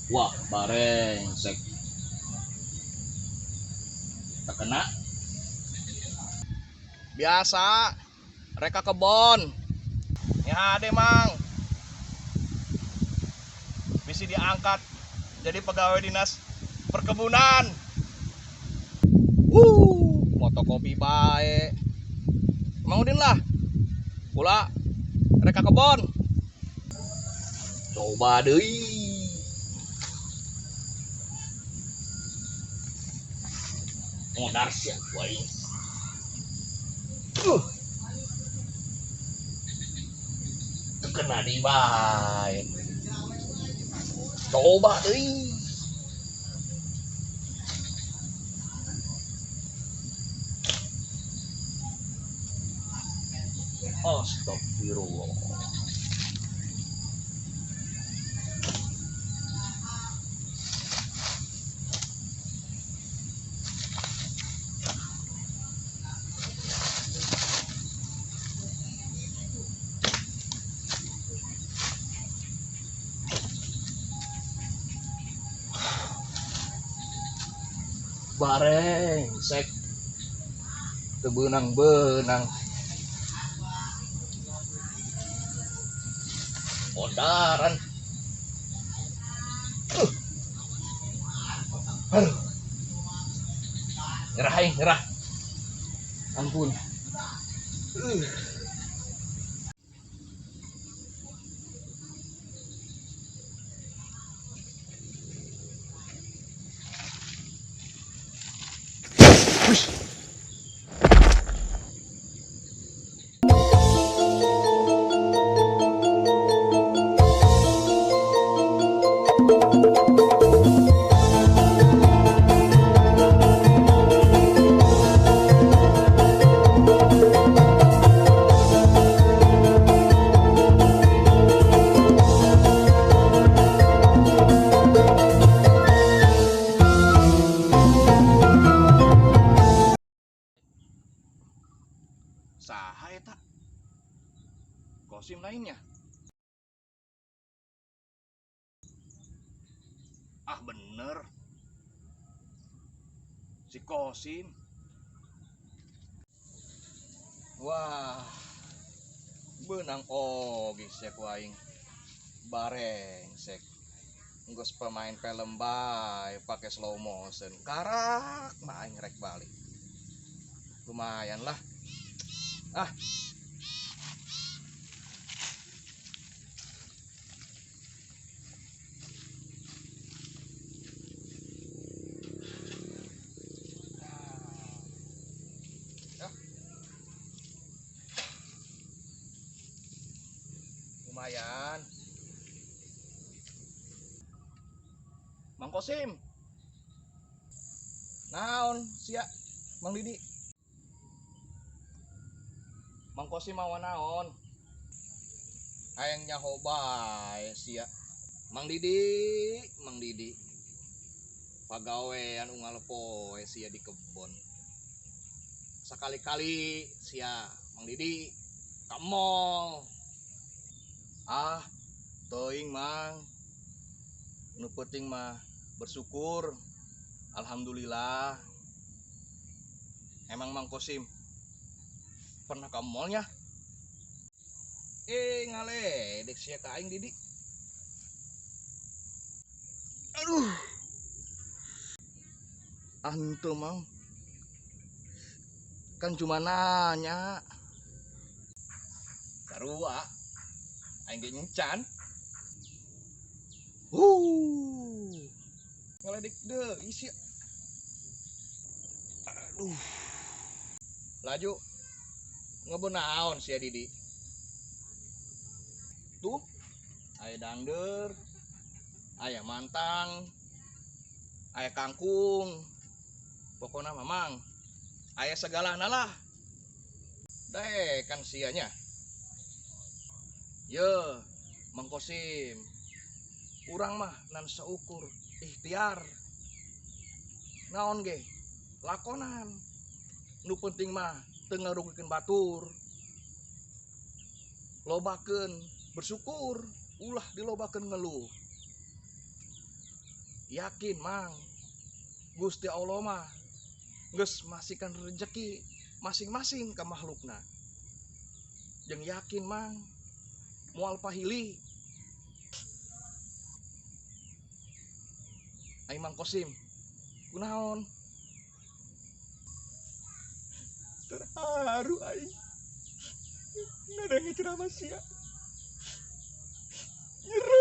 Wah, barengsek. Terkena. Biasa, reka kebon. Ya ade mang. Bisa diangkat jadi pegawai dinas perkebunan. Fotokopi bae. Mang Udin lah. Pula reka kebon. Coba deui. Modar sia aing. Kena di bae. Coba deui. Astagfirullah. Barengsek. Teu beunang-beunang. Modaran. Nyerah aing, nyerah. Ampun. Wih. Saha eta? Kosim lainnya. Ah bener. Si Kosim. Wah. Beunang oge sia ku aing. Barengsek. Geus pemain film bae pake slow motion. Karak mah aing rek balik. Lumayan lah. Ah. Ya. Lumayan. Mang Kosim. Naon sia Mang Didi? Mang Kosim mawa naon? Hayang nyaho bae sia. Mang Didi, Mang Didi. Pagawean unggal poe sia di kebon. Sakali-kali sia Mang Didi ka mall. Ah, teuing Mang. Nu penting mah bersyukur. Alhamdulillah. Emang Mang Kosim pernah ke mallnya? Ngaledek sia ka aing Didi. Aduh. Ah, henteu Mang. Kan cuma nanya. Sarua. Aing ge nyencan. Ngaledek deui sia. Aduh. Laju. Ngebon naon sia Didi? Tuh, aya dangder, aya mantang, aya kangkung. Pokona mamang, aya segalana lah. Deh kan sianya. Ye, Mang Kosim. Urang mah nan seukur ikhtiar. Naon ge? Lakonan. Nu penting mah teu ngarugikeun batur. Lobakeun bersyukur, ulah dilobakeun ngeluh. Yakin mang, Gusti Allah mah geus masihkan rezeki masing-masing ke makhlukna. Jeung yakin mang, moal pahili. Ai Mang Kosim, kunaon? Terharu aing. Ngadenge ceramah sia. Nyerep.